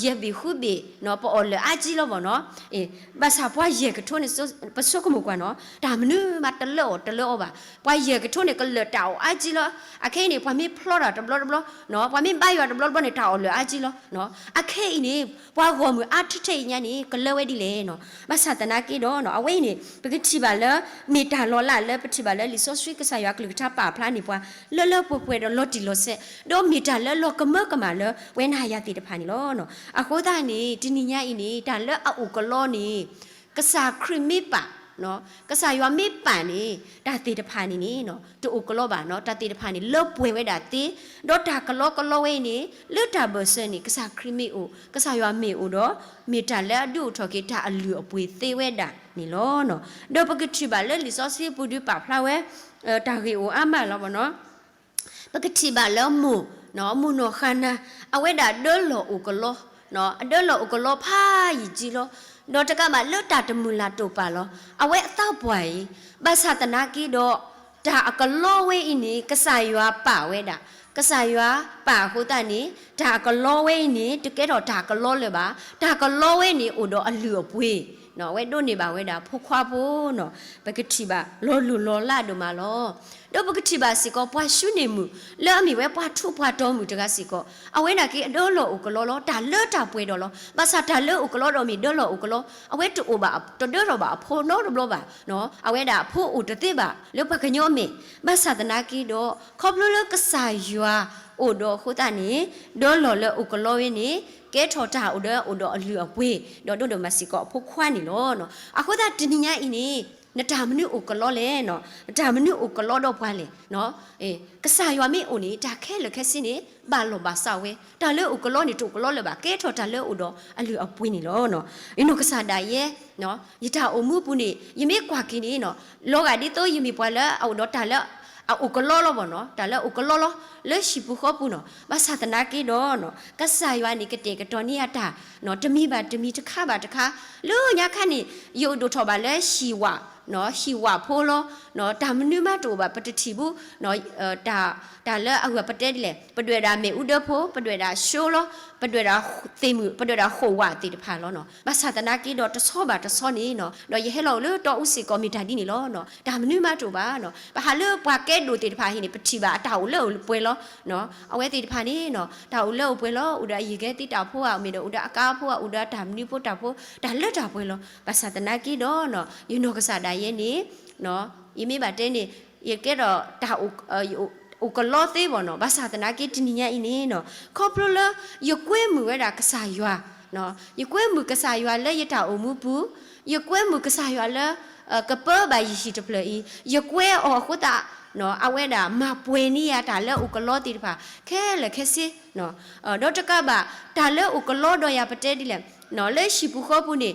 ယဲၢ်ဘ့ၣ်ဃုဘ့ၣ်နီၤ ပအီၣ်လၢာ်အါကံလီၤဘၣ်နီၤ. ဘၣ်ဆၣ်ပှၤယဲၢ်ကထိန့ၣ် ပဆိကမိၣ်ကွၢ်နီၤ, တၢ်မနုၤမးတလၢအီၣ်တလၢအီဘၣ်. ပှၤယဲၢ်ကထိန့ၣ် ကလၢာ်တၢ်အီၣ်အါကံလီၤ. အခဲအံၤန့ၣ် ပှၤမ့ၢ်ဖျီတၢ်တဘျီတဘျီ, ပှၤမ့ၢ်ဘါယွၤတဘျီတဘျီန့ၣ် တၢ်အီၣ်လၢာ်အါကံလီၤ. အခဲအံၤန့ၣ် ပှၤဂီၢ်မုၢ်အါထဲထဲအံၤညါန့ၣ် ကလၢဝဲဒ်လဲၣ်နီၤ. ဘၣ်ဆၣ်သနာ်က့ဒီး အဝဲအံၤန့ၣ် ပကထံၣ်ဘၣ်လၢ မ့ၢ်တၢ်လီၤလးလၢပထံၣ်ဘၣ်လၢလံာ်စီဆှံကစၢ်ယွၤကလုၢ်ကထါပာ်ဖျါန့ၢ်ပှၤ လၢလၢပှဲၤပှဲၤဒီးလီၤတံၢ်လီၤဆဲး, ဒီးမ့ၢ်တၢ်လၢလီၤကမၢကမၣ်လၢပဝဲနၤယၤသ့ၣ်တဖၣ်န့ၣ်လီၤ. အဃိသတးန့ၣ် တနံၤညါအံၤန့ၣ် တၢ်လၢအအိၣ်ကလီန့ၣ် ကစၢ်ခရံာ်မ့ၢ်ပာ်, ကစၢ်ယွၤမ့ၢ်ပာ်န့ၣ် တၢ်သ့ၣ်တဖၣ်န့ၣ်န့ၣ် တအိၣ်ကလီဘၣ်နီၤ. တၢ်သ့ၣ်တဖၣ်န့ၣ် လၢပှဲၤဝဲဒၣ်သ့, ဒီးတၢ်ကလီကလီဝဲအံၤန့ၣ် လၢတၢ်ဘၢၣ်စၢၤန့ၣ် ကစၢ်ခရံာ်မ့ၢ်အိၣ် ကစၢ်ယွၤမ့ၢ်အိၣ်ဒီး မ့ၢ်တၢ်လၢအဒုးအိၣ်ထီၣ်က့ၤတၢ်အလုၢ်အပှ့ၤသ့ဝဲဒၣ်န့ၣ်လီၤ. ဒီးပကထံၣ်ဘၣ်လၢလံာ်စီဆှံပူၤဒုးပာ်ဖျါဝဲ တၢ်ဂ့ၢ်အိၣ်အါမးလီၤဘၣ်နီၤ. ပကထံၣ်ဘၣ်လၢမိၢ်, မိၢ်နီၢ်ဃါနၤ, အဝဲဒၣ်ဒၢလီၢ်အိၣ်ကလီ, အဒၢလီၢ်အိၣ်ကလီဖးယံာ်ကံလီၤ. ဒီးတကးဘၣ်လၢတၢ်တမုာ်လၤတိာ်ပာ်လီၤ. အဝဲအသးပှၢ်အံၤ, ဘၣ်ဆၣ်သနာ်က့ဒီး တၢ်အကလီဝဲအံၤန့ၣ် ကစၢ်ယွၤပာ်ဝဲဒၣ်, ကစၢ်ယွၤပာ်အဃိသတးန့ၣ် တၢ်အကလီဝဲအံၤန့ၣ် တကဲထီၣ်တၢ်ကလီလၢၤဘၣ်. တၢ်ကလီဝဲန့ၣ်အိၣ်ဒီးအလုၢ်အပှ့ၤ, အဝဲဒိးန့ၢ်ဘၣ်ဝဲဒၣ်ဖိခွါဖိနီၤ. ပကထံၣ်ဘၣ်လီၤလိၢ်လီၤလးဒိၣ်မးလီၤ. ဒီးပကထံၣ်ဘၣ်စ့ၢ်ကီး ပှၤၡူန့ၢ်မုၣ် လၢအမ့ၢ်ဝဲပှၤထူးပှၤတီၤမုၣ်တဂၤစ့ၢ်ကီး အဝဲဒၣ်က့ၤအဒၢလီၢ်အိၣ်ကလီလီၤ. တၢ်လၢတၢ်ပှဲၤဒီးလီၤ. ဘၣ်ဆၣ်တၢ်လၢအိၣ်ကလီဒီးမ့ၢ်ဒၢလီၢ်အိၣ်ကလီ, အဝဲတအိၣ်ဘၣ် တဒၢထီၣ်ဘၣ်အဖိနီတဘျီဘၣ်. အဝဲဒၣ်အဖိအိၣ်တသ့ဘၣ် လၢပှၤကညီအမဲာ်. ဘၣ်ဆၣ်သနာ်က့ဒီး ခီဖျိလၢကစၢ်ယွၤအိၣ်ဒီးအဃိသတးန့ၣ် ဒၢလီၢ်လၢအိၣ်ကလီဝဲန့ၣ် ကဲထီၣ်တၢ်အိၣ်ဒီးအိၣ်ဒီးအလုၢ်အပှ့ၤ ဒီးဒိးန့ၢ်ဘၣ်စ့ၢ်ကီးအဖိခွါန့ၣ်လီၤ. အဃိသတးတနံၤညါအံၤန့ၣ် နတၢ်မနုၤအိၣ်ကလီလဲၣ်, နတၢ်မနုၤအိၣ်ကလီဒီးပှၤလဲၣ်. ကစၢ်ယွၤမ့ၢ်အိၣ်န့ၣ် တၢ်ခဲလၢာ်ခဲဆ့န့ၣ် ဘၣ်လီၢ်ဘၣ်စးဝဲ, တၢ်လၢအိၣ်ကလီန့ၣ် တအိၣ်ကလီလၢၤဘၣ်, ကဲထီၣ်တၢ်လၢအိၣ်ဒီးအလုၢ်အပှ့ၤန့ၣ်လီၤ. ယနီၢ်ကစၢ်ဒၣ်ယဲ ယတၢ်အိၣ်မူအပူၤန့ၣ် ယမ့ၢ်ကွၢ်က့ၤန့ၣ် လီၤဂာ်ဒ်သိးယမ့ၢ်ပှၤလၢအအိၣ်ဒီးတၢ်လၢအအိၣ်ကလီလီၤဘၣ်နီၤ, တၢ်လၢအိၣ်ကလီလီၤ လၢဟံၣ်ပူၤဃီပူၤနီၤ. ဘၣ်ဆၣ်သနာ်က့ဒီး ကစၢ်ယွၤန့ၣ် ကတဲာ်ကတီၤန့ၢ်အတၢ် တမံၤဘၣ်တမံၤတခါဘၣ်တခါ, လၢညါခါန့ၣ် ယအိၣ်ဒိၣ်ထီၣ်ဘၣ်လၢဟံၣ်ဝၣ်, ဟံၣ်ဝၣ်ဖိလီၤ. တၢ်မနုၤမးတအိၣ်ဘၣ် ပတထံၣ်ဘူး တၢ်လၢအဂၤပတဲဒ်လဲၣ်, ပဒွဲၣ်ဒၣ်မ့ၣ်အူဒၢဖိ, ပဒွဲၣ်ဒၣ်ၡိလီၤ, ပဒွဲၣ်ဒၣ်သ့ၣ်မုၣ်, ပဒွဲၣ်ဒၣ်ဃိာ်ဝၣ်သ့ၣ်တဖၣ်လီၤနီၤ. ဘၣ်ဆၣ်သနာ်က့ဒီး တဆီဘၣ်တဆီန့ၣ်နီၤ, ဒီးယဟဲလီၤအိၣ်လၢတီအူစ့ၢ်ကီးမ့ၢ်တၢ်ဒ်န့ၣ်လီၤ. တၢ်မနုၤမးတအိၣ်ဘၣ်နီၤ. ပဟးလၢပှၤကဲဒိၣ်သ့ၣ်တဖၣ်ဟံၣ်န့ၣ် ပထံၣ်ဘၣ်အတၢ်အိၣ်လၢအိၣ်ပှဲၤလီၤ. အဝဲသ့ၣ်တဖၣ်န့ၣ်နီၤ, တၢ်အိၣ်လၢအိၣ်ပှဲၤလီၤ, အိၣ်ဒီးအယံာ်ကဲသံတၢ်ဖိဧါ, မ့ၢ်ဒီးအိၣ်ဒီးအကါဖိဧါ, အိၣ်ဒီးအတၢ်မနုၤဖိတၢ်ဖိ, တၢ်လၢတၢ်ပှဲၤလီၤ. ဘၣ်ဆၣ်သနာ်က့ဒီး ယနီၢ်ကစၢ်ဒၣ်ယဲန့ၣ် ယမ့ၢ်ဘၣ်တဲန့ၣ် ယကဲဒီးတၢ်အိၣ် အိၣ်ကလီသ့ဘၣ်နီၤ. ဘၣ်ဆၣ်သနာ်က့တနံၤညါအံၤန့ၣ်နီၤ, ခီဖျိလၢ ယကွဲမုာ်ဝဲဒၣ်ကစၢ်ယွၤ, ယကွဲမုာ်ကစၢ်ယွၤလၢယတၢ်အိၣ်မူပူၤ, ယကွဲမုာ်ကစၢ်ယွၤလၢ ကပၢဘၣ်ယဟံၣ်တဖျၢၣ်အံၤ, ယကွဲအီၤအဃိသတး အဝဲဒၣ်မၤပှဲၤန့ၢ်ယၤတၢ်လၢအိၣ်ကလီသ့ၣ်တဖၣ် ခဲလၢာ်ခဲဆ့ ဒီးတကးဘၣ် တၢ်လၢအိၣ်ကလီဒီးယၤပတဲဒ်လဲၣ်, လၢဟံၣ်ပူၤဃီပူၤန့ၣ်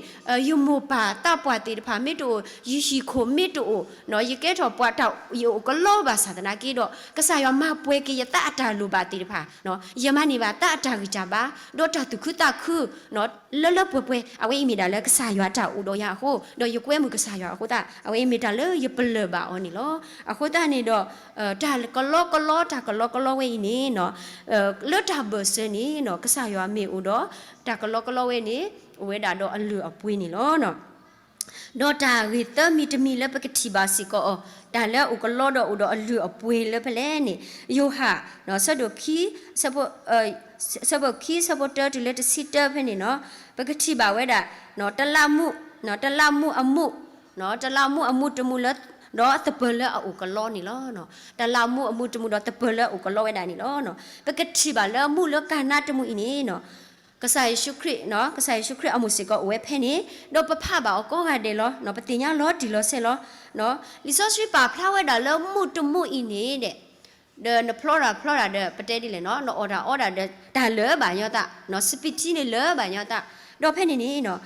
ယမိၢ်ပၢ်သးပှၢ်သ့ၣ်တဖၣ်မ့ၢ်တအိၣ်, ယဟံၣ်ခိၣ်မ့ၢ်တအိၣ်, ယကဲထီၣ်ပှၤတၢ် ယအိၣ်ကလီဘၣ်ဆၣ်သနာ်က့ဒီး ကစၢ်ယွၤမၤပှဲၤက့ၤယသးအတၢ်လိၣ်ဘၣ်သ့ၣ်တဖၣ်, ယမၤန့ၢ်ဘၣ်သးအတၢ်ဂံၢ်တၢ်ဘါ ဒီးတၢ်သူၣ်ခုသးခု လၢလၢပှဲၤပှဲၤ အဝဲအံၤမ့ၢ်ဒၣ်လၢကစၢ်ယွၤတၢ်အိၣ်ဒီးယၤအဃိ ဒီးယကွဲမုာ်ကစၢ်ယွၤအဃိသတး အဝဲအံၤမ့ၢ်တၢ်လၢယပလၢၢ်ဘၣ်အီၤန့ၣ်လီၤ. အဃိသတးန့ၣ်ဒီး တၢ်ကလီကလီ တၢ်ကလီကလီဝဲအံၤန့ၣ် လၢတၢ်ဘၢၣ်စၢၤန့ၣ် ကစၢ်ယွၤမ့ၢ်အိၣ်ဒီး တၢ်ကလီကလီဝဲန့ၣ် အိၣ်ဝဲဒၣ်ဒီးအလုၢ်အပှ့ၤန့ၣ်လီၤ. ဒီးတၢ်ဂ့ၢ်သၢမံၤတမံၤလၢပကထံၣ်ဘၣ်စ့ၢ်ကီးအီၤ တၢ်လၢအိၣ်ကလီဒီးအိၣ်ဒီးအလုၢ်အပှ့ၤလၢဖဲလဲၣ်န့ၣ် ယိၤဟၣ် ဆၢဒိၣ်ခံ ဆၢဖိခံ ဆၢဖိတၢတုၤလၢတဆံတၢဖဲန့ၣ်နီၤ ပကထံၣ်ဘၣ်ဝဲဒၣ် တလးမူး တလးမူးအမူး တလးမူးအမူးတမူးလၢ ဒီးသပၢၤလၢအအိၣ်ကလီန့ၣ်လီၤ. တလးမူးအမူးတမူးဒီးသပၢၤလၢအအိၣ်ကလီဝဲဒၣ်န့ၣ်လီၤ. ပကထံၣ်ဘၣ်လၢမူးလၢကၤနါတမူးအံၤန့ၣ် ကစၢ်ယ့ၣ်ၡူးခရံာ် ကစၢ်ယ့ၣ်ၡူးခရံာ်အမိၢ်စ့ၢ်ကီးအိၣ်ဝဲဖဲန့ၣ် ဒီးပဖးဘၣ်အီၤကိးဂၤဒဲးလီၤ. ပသ့ၣ်ညါလီၤတံၢ်လီၤဆဲးလီၤ. လံာ်စီဆှံပာ်ဖျါဝဲဒၣ်လၢမူးတမူးအံၤန့ၣ်ဒီး ဒီးနဖျီတၢ်ဖျီတၢ်ဒီး ပတဲဒ်လဲၣ်နီၤ နအီၣ်တၢ်အီတၢ်ဒီး တၢ်လၢာ်ဘၣ်ညီသး စပံးထံန့ၣ်လၢာ်ဘၣ်ညီသး ဒီးဖဲန့ၣ်န့ၣ်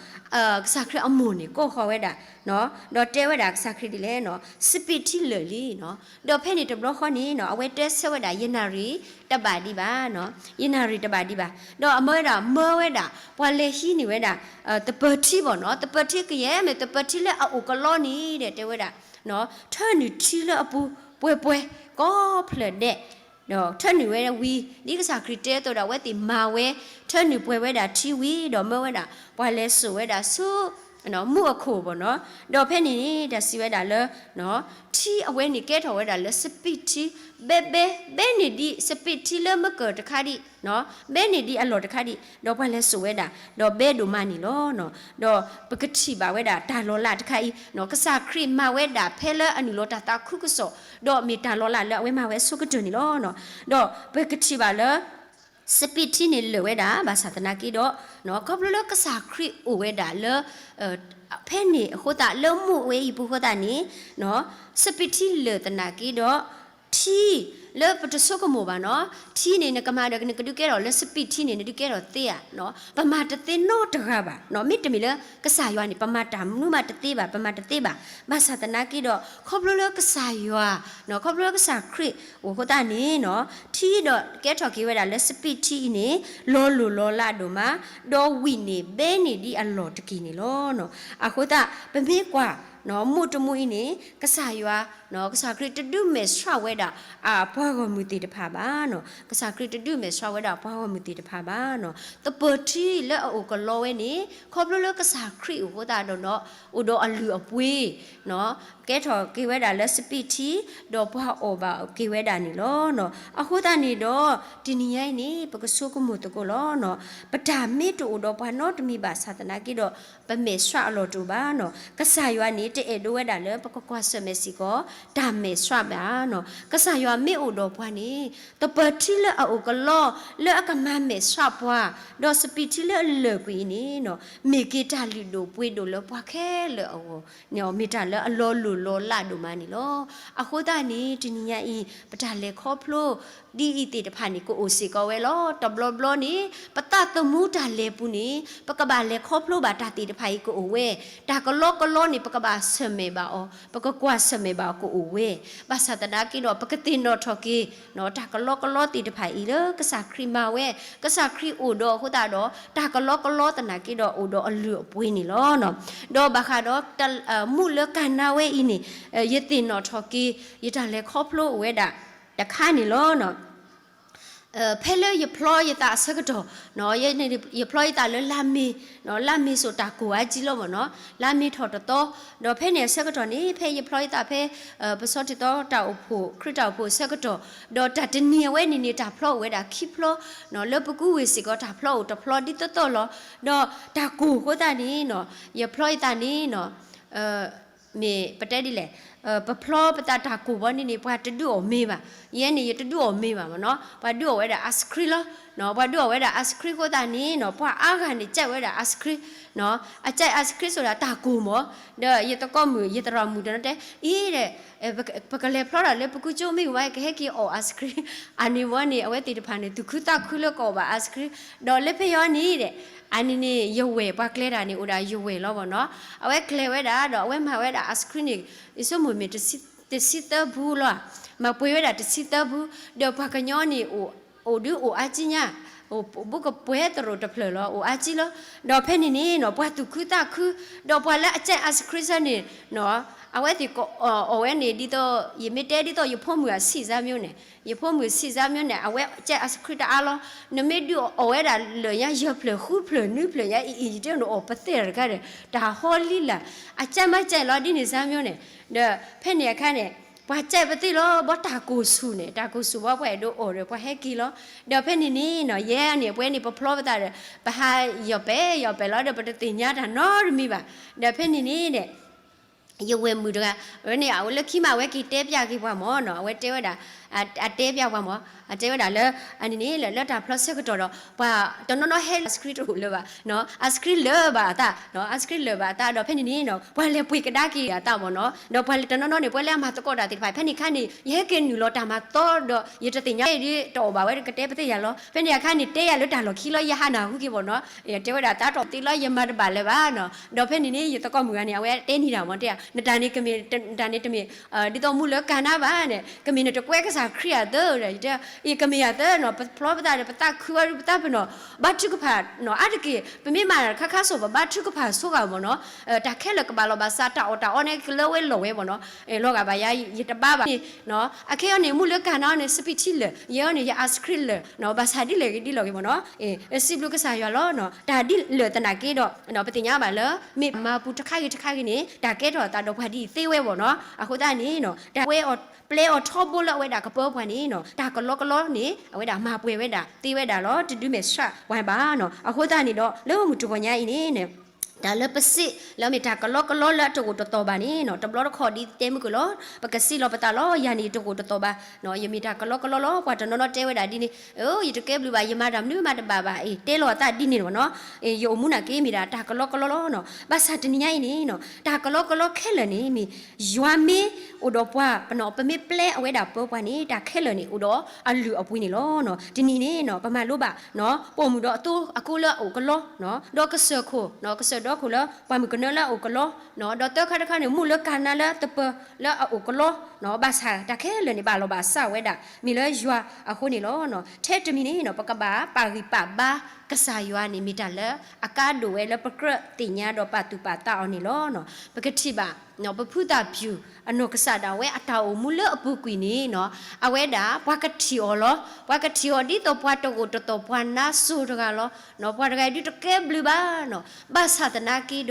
ကစၢ်ခရံာ်အမိၢ်န့ၣ် ကိးဃီၤဝဲဒၣ် ဒီးတဲဝဲဒၣ်ကစၢ်ခရံာ်ဒ်လဲၣ်နီၤ စပံးထံလၢာ်လံနီၤ ဒီးဖဲန့ၣ်တဘျီဃီန့ၣ်နီၤ အဝဲတဲဆၢဝဲဒၣ် ယနၣ်ရံၣ်တဘၣ်ဒံးဘၣ် ယနၣ်ရံၣ်တဘၣ်ဒံးဘၣ် ဒီးအမၢဝဲဒၣ် မၢဝဲဒၣ် ပှၤလဲၤဟံးန့ၢ်ဝဲဒၣ် သပၢၤထံဘၣ်နီၤ သပၢၤထံကယဲၢ်မ့ၢ်သပၢၤထံလၢအအိၣ်ကလီန့ၣ်ဒီး တဲဝဲဒၣ် ထၢနုာ်ထံလၢအပူၤ ပှဲၤပှဲၤ ကိးဖျၢၣ်ဒဲး ဒီးထၢနုာ်ဝဲဝံၤ ဒ်ကစၢ်ခရံာ်တဲအသိးဒီး အဝဲသ့ၣ်မၤဝဲ ထၢနုာ်ပှဲၤဝဲဒၣ်ထံဝံၤ ဒီးမၢဝဲဒၣ် ပှၤလဲၤစိာ်ဝဲဒၣ်ဆူ မူးအခိၣ်ဘၣ်နီၤ ဒီးဖဲန့ၣ်န့ၣ် တၢ်စံးဝဲဒၣ်လၢ ထံအဝဲန့ၣ်ကဲထီၣ်ဝဲဒၣ်လၢစပံးထံ ဘဲဘဲ ဘဲန့ၢ်ဒံးစပံးထံလၢမကၢၢ်တခါဒံး ဘဲန့ၢ်ဒံးအလီၢ်တခါဒံး ဒီးပှၤလဲၤစိာ်ဝဲဒၣ် ဒီးဘဲဒိၣ်မးန့ၣ်လီၤ. ဒီးပကထံၣ်ဘၣ်ဝဲဒၣ်တၢ်လီၤလးတခါအံၤ ကစၢ်ခရံာ်မၤဝဲဒၣ်ဖဲလၢအနုာ်လီၤတၢ်သးခုကစီၣ် ဒီးမ့ၢ်တၢ်လီၤလးလၢအဝဲမၤဝဲအဆိကတၢၢ်န့ၣ်လီၤ. ဒီးပကထံၣ်ဘၣ်လၢ စပံးထံန့ၣ်လၢာ်ဝဲဒၣ် ဘၣ်ဆၣ်သနာ်က့ဒီး ခီဖျိလၢကစၢ်ခရံာ်အိၣ်ဝဲဒၣ်လၢ ဖဲန့ၣ်အဃိသတးလၢမူးဝဲအံၤပူၤအဃိသတးန့ၣ် စပံးထံလၢာ်သနာ်က့ဒီး ထံလၢပတဆိကမိၣ်ဘၣ်နီၤ ထံန့ၣ်နကမၤဒီးနကဒုးကဲထီၣ်လၢစပံးထံန့ၣ် နဒုးကဲထီၣ်သ့ဧါ ပမၤတသ့နီတဂၤဘၣ် မ့တမ့ၢ်လၢကစၢ်ယွၤန့ၣ် ပမၤတၢ်မနုၤမးတသ့ဘၣ် ပမၤတသ့ဘၣ် ဘၣ်ဆၣ်သနာ်က့ဒီး ခီဖျိလၢကစၢ်ယွၤ ခီဖျိလၢကစၢ်ခရံာ်အိၣ်အဃိသတးန့ၣ်နီၤ ထံဒီးကဲထီၣ်က့ၤဝဲဒၣ်လၢစပံးထံအံၤန့ၣ် လီၤလိၢ်လီၤလးဒိၣ်မး ဒီးဝံာ်န့ၣ်ဘဲန့ၢ်ဒံးအလီၢ်တက့ၢ်န့ၣ်လီၤ. အဃိသတး ပမ့ၢ်ကွၢ် မူးတမူးအံၤန့ၣ် ကစၢ်ယွၤ ကစၢ်ခရံာ်တဒုးမဲာ်ဆှးဝဲဒၣ်အပှၤဂီၢ်မုၢ်သ့ၣ်တဖၣ်ဘၣ်နီၤ ကစၢ်ခရံာ်တဒုးမဲာ်ဆှးဝဲဒၣ်ပှၤဂီၢ်မုၢ်သ့ၣ်တဖၣ်ဘၣ်နီၤ သပၢၤထံလၢအအိၣ်ကလီဝဲန့ၣ် ခီဖျိလၢကစၢ်ခရံာ်အိၣ်အဃိသတးဒီး အိၣ်ဒီးအလုၢ်အပှ့ၤ ကဲထီၣ်က့ၤဝဲဒၣ်လၢစပံးထံ ဒီးပှၤအီၣ်ဘၣ်က့ၤဝဲဒၣ်န့ၣ်လီၤ. အဃိသတးန့ၣ်ဒီး တနံၤညါအံၤန့ၣ် ပကဆိကမိၣ်သကိးလီၤ. ပတၢ်မ့ၢ်တအိၣ်ဒီးပှၤနီတမံၤဘၣ်ဆၣ်သနာ်က့ဒီး ပမဲာ်ဆှးအလီၢ်တအိၣ်ဘၣ်နီၤ ကစၢ်ယွၤန့ၣ် တအဲၣ်ဒိးဝဲဒၣ်လၢပကကွၢ်ဆၢၣ်မဲာ်စ့ၢ်ကီး တၢ်မဲာ်ဆှးဘၣ်နီၤ ကစၢ်ယွၤမ့ၢ်အိၣ်ဒီးပှၤန့ၣ် သပၢၤထံလၢအအိၣ်ကလီ လၢအကမၤမဲာ်ဆှးပှၤ ဒီးစပံးထံလၢအလၢာ်ကွံာ်အံၤန့ၣ်နီၤ မ့ၢ်က့ၤတၢ်လုၢ်ဒိၣ်ပှ့ၤဒိၣ်လၢပှၤခဲလၢာ်အဂီၢ် မ့ၢ်တၢ်လၢအလီၤလိၢ်လီၤလးဒိၣ်မးန့ၣ်လီၤ. အဃိသတးန့ၣ် တနံၤညါအံၤ ပတၢ်လဲၤခီဖျိ ဒ်အံၤသ့ၣ်တဖၣ်န့ၣ် ကအိၣ်စ့ၢ်ကီးဝဲလီၤ. တဘျီဘျီန့ၣ် ပသးသမူတၢ်လဲၤပူၤန့ၣ် ပကဘၣ်လဲၤခီဖျိဘၣ်တၢ်သ့ၣ်တဖၣ်အံၤကအိၣ်ဝဲ, တၢ်ကလီကလီန့ၣ် ပကဘၣ်ဆၢၣ်မဲာ်ဘၣ်အီၤ, ပကကွၢ်ဆၢၣ်မဲာ်ဘၣ်အီၤကအိၣ်ဝဲ, ဘၣ်ဆၣ်သနာ်က့ဒီး ပကသ့ၣ်နီၣ်ထီၣ်က့ၤ တၢ်ကလီကလီသ့ၣ်တဖၣ်အံၤလၢကစၢ်ခရံာ်မၤဝဲ, ကစၢ်ခရံာ်အိၣ်ဒီးအဃိသတးဒီး တၢ်ကလီကလီသနာ်က့ဒီး အိၣ်ဒီးအလုၢ်အပှ့ၤန့ၣ်လီၤ. ဒီးဘၣ်ဃးဒီး မူးလၢကၤနါဝဲအံၤန့ၣ် ယသ့ၣ်နီၣ်ထီၣ်က့ၤ ယတၢ်လဲၤခီဖျိအိၣ်ဝဲဒၣ် တခါန့ၣ်လီၤ. ဖဲလၢယဖျီယသးအဆၢကတီၢ်, ယဖျီယသးလၢလါမ့ၤ, လါမ့ၤစိာ်တၢ်ကိၢ်အါကံလီၤမ့ၢ်နီၤ, လါမ့ၤထီၣ်တသီ, ဒီးဖဲန့ၣ်အဆၢကတီၢ်န့ၣ် ဖဲယဖျီယသးဖဲ ပဆီတသီတၢ်အိၣ်ဖှိၣ် ခရံာ်တၢ်အိၣ်ဖှိၣ်အဆၢကတီၢ်, ဒီးတၢ်တနံၤအဝဲန့ၣ်န့ၣ် တၢ်ဖျီအိၣ်ဝဲဒၣ်ခံဖျီ, လၢပကူဝ့ၢ်စ့ၢ်ကီးတၢ်ဖျီအိၣ်တဖျီဒ်သိးသိးလီၤ. ဒီးတၢ်ကိၢ်အဃိသတးန့ၣ်နီၤ, ယဖျီယသးန့ၣ်နီၤ, မ့ၢ်ပတဲဒ်လဲၣ်, ပဖျီပသးတၢ်ကိၢ်ဘီန့ၣ်န့ၣ် ပှၤတဒုးအီၣ်မ့ၤဘၣ်. ယဲန့ၣ် ယတဒုးအီၣ်မ့ၤဘၣ်မ့ၢ်နီၤ, ပှၤဒုးအီၣ်ဝဲဒၣ် ice cream လီၤ. ပှၤဒုးအီၣ်ဝဲဒၣ် ice cream အဃိသတးန့ၣ်နီၤ ပှၤအါဂၤန့ၣ် ကြိုက်ဝဲဒၣ် ice cream နီၤ, အကြိုက် ice cream ဆိုတာ် တၢ်ကိၢ်မ့ၢ်, ဒီးယသကိးမုၣ် ယသရၣ်မုၣ်တနီၤတဲ အံၤဒီး ပကလဲၤဖျီဒီးလၢပကူကၠိမ့ၢ်ဝဲ ကဟဲက့ၤအီၣ် ice cream အန့ၣ်မ့ၢ်န့ၣ် အဝဲသ့ၣ်တဖၣ်န့ၣ် သူၣ်ခုသးခုလၢကအီၣ်ဘၣ် ice cream ဒီးလၢဖဲယီၤန့ၣ်ဒီး အန့ၣ်န့ၣ် ယဝဲၢ် ပှၤကျဲတၢ်န့ၣ် အိၣ်ဒၣ်ယဝဲၢ်လီၤမ့ၢ်နီၤ, အဝဲကျဲဝဲဒၣ်ဒီးအဝဲမၤဝဲဒၣ် ice cream န့ၣ် ယဆိကမိၣ်မ့ၢ် တဆံသၢဖုလီၤ, မၤပှဲၤဝဲဒၣ်တဆံသၢဖု, ဒီးပှၤကညီန့ၣ် အိၣ်ဒုးအိၣ်အါကံညါ, အိၣ်ဘူးကပှဲၤသရိာ်တဖျၢၣ်လီၤ, အိၣ်အါကံလီၤ. ဒီးဖဲန့ၣ်န့ၣ်နီၤ ပှၤသူၣ်ခုသးခု, ဒီးပှၤလၢအကြိုက် ice cream န့ၣ်နီၤ အဝဲသ့ၣ်ကအီၣ်ဝဲန့ၣ် ဒ်သိး ယမ့ၢ်တဲဒ်သိးယဖိမုၣ်အဆံးစၢ်မျိုးန့ၣ်, ယဖိမုၣ်ဆံးစၢ်မျိုးန့ၣ် အဝဲကြိုက် ice cream တအါလီၤ. နမ့ၢ်ဒုးအီၣ်ဝဲဒၣ်လၢာ်ညါ ယဲၢ်ဖျၢၣ် ဃုဖျၢၣ် နွံဖျၢၣ်ညါ အံၤအံၤ ယတဲနအီၣ်ပသဲၣ်တခါဒီး တၢ်ဟီလံလၢ်, အကြိုက်မးကြိုက်လီၤ ဒ်န့ၣ်စၢ်မျိုးန့ၣ်. ဒီးဖဲန့ၣ်အခါန့ၣ် ပှၤကြိုက်ပသ့ၣ်လီၤ ဘီတၢ်ကိၢ်ဆူၣ်န့ၣ် တၢ်ကိၢ်ဆူၣ်ဘီ ပှၤအဲၣ်ဒိးအီၣ်ဒီး ပှၤဟဲက့ၤလီၤ. ဒီးဖဲန့ၣ်န့ၣ်နီၤ ယဲန့ၣ် ပဝဲန့ၣ် ပဖျီပသးဒီး ပဟးယီၢ်ပဲာ်ယီၢ်ပဲာ်လီၤဒီး ပတသ့ၣ်ညါတၢ်နီတမံၤဘၣ်. ဒီးဖဲန့ၣ်န့ၣ်ဒီး ယဝဲၢ်မုၣ်တဂၤ ဝဲန့ၣ် အဝဲလၢခံမး အဝဲက့ၤတဲပျးက့ၤပှၤမ့ၢ်နီၤ, အဝဲတဲဝဲဒၣ် အတဲပျးပှၤမ့ၢ်, အတဲဝဲဒၣ်လၢ အန့ၣ်န့ၣ် လၢတၢ်ဖျီဆၢကတီၢ်ဒီး ပှၤတနီၤနီၤဟဲ ice cream တအိၣ်လၢၤဘၣ်, ice cream လၢာ်ဘၣ်အသး, ice cream လၢာ်ဘၣ်အသး ဒီးဖဲန့ၣ်န့ၣ်နီၤ ပှၤလဲၤပှ့ၤကဒါက့ၤအသးမ့ၢ်နီၤ, ဒီးပှၤတနီၤနီၤန့ၣ် ပှၤလၢအမၤသကိးတၢ်သ့ၣ်တဖၣ် ဖဲန့ၣ်အခါန့ၣ် ယဟဲက့ၤနုာ်လီၤတၢ်မၤသီဒီး ယတသ့ၣ်ညါဒ်တအီၣ်ဘၣ်ဝဲ ကတဲပသ့ၣ်ယၤလီၤ. ဖဲန့ၣ်အခါန့ၣ် တဲယၤလၢတၢ်လီၢ်ခံလီၤ ယဟးနၢ်ဟူက့ၤမ့ၢ်နီၤ, တဲဝဲဒၣ်သးထီၣ်သ့လီၤ ယမၤတဘၣ်လၢၤဘၣ်နီၤ. ဒီးဖဲန့ၣ်န့ၣ် ယသကိးမုၣ်ဂၤန့ၣ် အဝဲတဲန့ၢ်တၢ်မ့ၢ်တဲ နတၢ်န့ၣ်ကမ့ၢ် နတၢ်န့ၣ်တမ့ၢ် ဒ်သိးမူလၢကၢ်နါဘၣ်န့ၣ် ကမ့ၢ်နတကွဲကစၢ်ခရံာ်အသးဒီး ယတဲ ယကမ့ၢ်ယသးနီၤ ပဖျီပသးဒီး ပသးခုဝဲဒၣ်ပသးပ့ၤနီၣ် ဘါထုကဖၣ်နီၤ အါတက့ၢ် ပမ့ၢ်မၤခါခါစိၣ် ပဘါထုကဖၣ်ဆိဂာ်မ့ၢ်နီၤ, တၢ်ခဲလၢာ်ကဘၣ်လီၤဘၣ်စး တၢ်အီၣ်တၢ်အီန့ၣ် ကလၢဝဲလီၢ်ဝဲမ့ၢ်နီၤ, လီၤဂာ်ဘၣ်ယၤ ယတဘါဘၣ်န့ၣ်နီၤ, အခဲအံၤန့ၣ် မူလၢကၢ်နါန့ၣ် စပံးထံလၢာ် ယဲအံၤန့ၣ် ယ ice cream လၢာ်နီၤ, ဘၣ်ဆၣ်ဒ်လဲၣ်ဂ့ၤဒ်လဲၣ်ဂ့ၤမ့ၢ်နီၤ, စံးဘျုးကစၢ်ယွၤလီၤနီၤ, တၢ်ဒ်လၢာ်သနာ်က့ဒီး ပသ့ၣ်ညါဘၣ်လၢ မ့ၢ်မၤပူၤတခါဂ့ၤတခါဂ့ၤန့ၣ် တၢ်ကဲထီၣ်အသးဒီးပှၤဒ်အံၤသ့ဝဲမ့ၢ်နီၤ, အဃိသတးန့ၣ်နီၤ တၢ်ဝဲအီၤ ပျဲအီၤထီဘိလၢအဝဲဒၣ်ကပၢပှၤန့ၣ်နီၤ တၢ်ကလီကလီန့ၣ် အဝဲဒၣ်မၤပှဲၤဝဲဒၣ်သ့ဝဲဒၣ်လီၤ တဒုးမဲာ်ဆှးပှၤဘၣ်နီၤ, အဃိသတးန့ၣ်ဒီး လၢမုၢ်တဂီၤညါအံၤန့ၣ် တၢ်လၢပစံးလၢမ့ၢ်တၢ်ကလီကလီလၢအတအိၣ်တတီၤဘၣ်န့ၣ်နီၤ တဘျီတခီၣ်ဒ်တဲမုၢ်ကလီၤ ပကစံးလီၤပသးလီၤ ယၤန့ၣ်ယတအိၣ်တတီၤဘၣ်နီၤ, ယမ့ၢ်တၢ်ကလီကလီလီၤ ပှၤတနီၤနီၤတဲဝဲဒၣ်ဒ်န့ၣ် အိ ယတကဲဘျုးဘၣ် ယမၤတၢ်မနုၤမၤတဘၣ်ဘၣ် အ့ တဲလီၤအသးဒ်န့ၣ်မ့ၢ်နီၤ, ယအိၣ်မူနာ်က့မ့ၢ်ဒၣ်တၢ်ကလီကလီလီၤနီၤ, ဘၣ်ဆၣ်တနံၤညါအံၤန့ၣ်နီၤ တၢ်ကလီကလီခဲလၢာ်န့ၣ်မ့ၢ် ယွၤမ့ၢ်အိၣ်ဒီးပှၤနီၤ ပမ့ၢ်ပျဲအဝဲဒၣ်ပၢပှၤန့ၣ် တၢ်ခဲလၢာ်န့ၣ်အိၣ်ဒီးအလုၢ်အပှ့ၤန့ၣ်လီၤနီၤ, တနံၤန့ၣ်နီၤ ပမၤလိဘၣ်နီၤ ပိာ်မုၣ်ဒီးအသိအကိလၢအအိၣ်ကလီနီၤ ဒီးကစၢၢ်ခိၣ်နီၤ ကစၢၢ်ဒီခိၣ်လၢပှၤမုၣ်ကနၢလၢအအိၣ်ကလီနီၤ ဒီးသၢခါတခါန့ၣ် မူလၢကၢ်နါလၢသပၢၤလၢအအိၣ်ကလီနီၤ, ဘၣ်ဆၣ်တၢ်ခဲလၢာ်န့ၣ် ဘၣ်လီၤဘၣ်စးဝဲဒၣ် မ့ၢ်လၢယွၤအဃိန့ၣ်လီၤနီၤ, ထဲတမံၤန့ၣ်နီၤ ပကဘၣ်ပာ်ဂံၢ်ပာ်ဘါကစၢ်ယွၤန့ၣ် မ့ၢ်တၢ်လၢအကါဒိၣ်ဝဲလၢပကြၢးသ့ၣ်ညါဒီးပာ်သူၣ်ပာ်သးအီၤန့ၣ်လီၤနီၤ, ပကထံၣ်ဘၣ် ပဖုသၣ်ပျူၢ်အနီၢ်ကစၢ်ဒၣ်ဝဲအတၢ်အိၣ်မူလၢအပူၤကွံာ်န့ၣ်နီၤ အဝဲဒၣ်ပှၤကထံၣ်အီၤလီၤ, ပှၤကထံၣ်အီၤဒ်သိးပှၤတအိၣ်တတီၤ ပှၤနါစိၤတဂၤလီၤနီၤ, ပှၤတဂၤဒုးတကဲဘျုးဘၣ်နီၤ, ဘၣ်ဆၣ်သနာ်က့ဒီး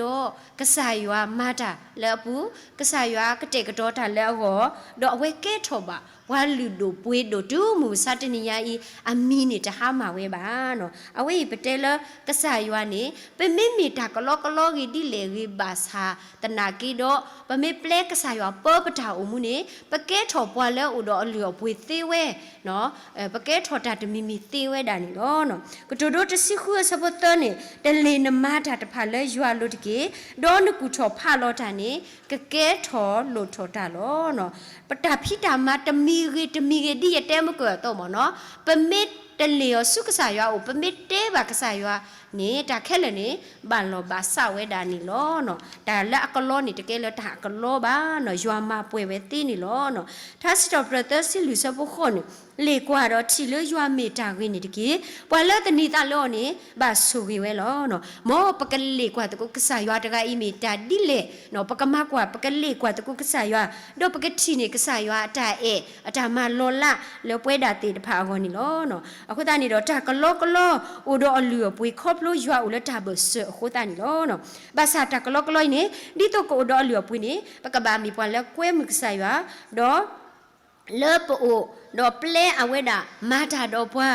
ကစၢ်ယွၤမၤတၢ်လၢအပူၤ, ကစၢ်ယွၤကတဲာ်ကတီၤတၢ်လၢအဂီၢ်, ဒီးအဝဲကဲထီၣ်ဘၣ် ပှၤလုၢ်ဒိၣ်ပှ့ၤဒိၣ်တုၤမုၢ်မဆါတနံၤညါအံၤ အမံၤန့ၣ်တဟါမၢ်ဝဲဘၣ်နီၤ, အဝဲအံၤပတဲလၢကစၢ်ယွၤန့ၣ် ပမ့မ့ၢ်တၢ်ကလီကလီဂ့ၤဒ်လဲၣ်ဂ့ၤဘၣ်ဆၣ်သနာ်က့ဒီး ပမ့ၢ်ပျဲကစၢ်ယွၤပၢပတၢ်အိၣ်မူန့ၣ် ပကဲထီၣ်ပှၤလၢအိၣ်ဒီးအလုၢ်အပှ့ၤသ့ဝဲနီၤ, ပကဲထီၣ်တၢ်တမံၤမံၤသ့ဝဲဒၣ်န့ၣ်လီၤ. ကတိၤဒိတဆံဃုအဆၢဖိသၢန့ၣ် တလ့ၢ်နမၤတၢ်တဖၣ်လၢယွၤအလိၤတက့ၢ်, ဒီးနကူၣ်ထီၣ်ဖးလီၤတၢ်န့ၣ် ကကဲထီၣ်လိၣ်ထီၣ်တၢ်လီၤ. ပတၢ်ဖံးတၢ်မၤတမံၤဂ့ၤတမံၤဂ့ၤ ဒ်ယတဲမုၢ်ကၢၢ်အသိးမ့ၢ်နီၤ, ပမ့ၢ်တလ့ၢ်အီၤဆူကစၢ်ယွၤအအိၣ် ပမ့ၢ်တဲဘၣ်ကစၢ်ယွၤန့ၣ် တၢ်ခဲလၢာ်န့ၣ် ဘၣ်လီၤဘၣ်စးဝဲဒၣ်န့ၣ်လီၤ. တၢ်လၢအကလီန့ၣ် တကဲလၢတၢ်အကလီဘၣ်နီၤ, ယွၤမၤပှဲၤဝဲသ့န့ၣ်လီၤ. ထါစံးထီၣ်ပတြၢၤသၢဆံလွံၢ်ဆၢဖိဃိးန့ၣ် လ့ၣ်ကွၢ်ဒီးထံၣ်လၢယွၤမ့ၢ်တၢ်ဂ့ၤန့ၣ်တက့ၢ်. ပှၤလၢသန့ၤသးလၢအီၤန့ၣ် ဘၣ်ဆိၣ်ဂ့ၤဝဲလီၤ. မ်ပကလ့ၣ်ကွၢ်သကိးကစၢ်ယွၤတဂၤအံၤမ့ၢ်တၢ်ဒ်လဲၣ်, ပကမၤကွၢ် ပကလ့ၣ်ကွၢ်သကိးကစၢ်ယွၤ, ဒီးပကထံၣ်န့ၢ်ကစၢ်ယွၤအတၢ်အဲၣ် အတၢ်မၤလီၤလးလၢပဝဲဒၣ်သ့ၣ်တဖၣ်အဂီၢ်န့ၣ်လီၤ. အဃိသတးန့ၣ်ဒီး တၢ်ကလီကလီ အိၣ်ဒီးအလုၢ်အပှ့ၤ ခီဖျိယွၤအိၣ်လၢတၢ်ဘၢၣ်စၢၤအဃိသတးန့ၣ်လီၤ. ဘၣ်ဆၣ်တၢ်ကလီကလီအံၤန့ၣ် ဒ်သိးကအိၣ်ဒီးအလုၢ်အပှ့ၤန့ၣ် ပကဘၣ်မ့ၢ်ပှၤလၢကွဲမုာ်ကစၢ်ယွၤ, ဒီး လၢပအိၣ်, ဒီးပျဲအဝဲဒၣ်မၤတၢ်ဒီးပှၤ,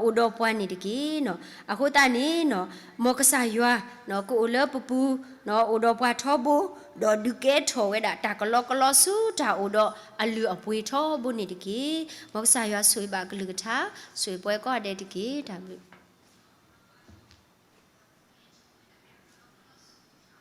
အိၣ်ဒီးပှၤန့ၣ်တက့ၢ်. အဃိသတးန့ၣ်, မ်ကစၢ်ယွၤကအိၣ်လၢပပူၤ, အိၣ်ဒီးပှၤထီဘိ, ဒီးဒုးကဲထီၣ်ဝဲဒၣ်တၢ်ကလီကလီဆူတၢ်အိၣ်ဒီးအလုၢ်အပှ့ၤထီဘိန့ၣ်တက့ၢ်. မ်ကစၢ်ယွၤဆိၣ်ဂ့ၤဘၣ်အကလုၢ်ကထါ, ဆိၣ်ဂ့ၤပှၤကိးဂၤဒဲးတက့ၢ်. တၢ်ဘျုး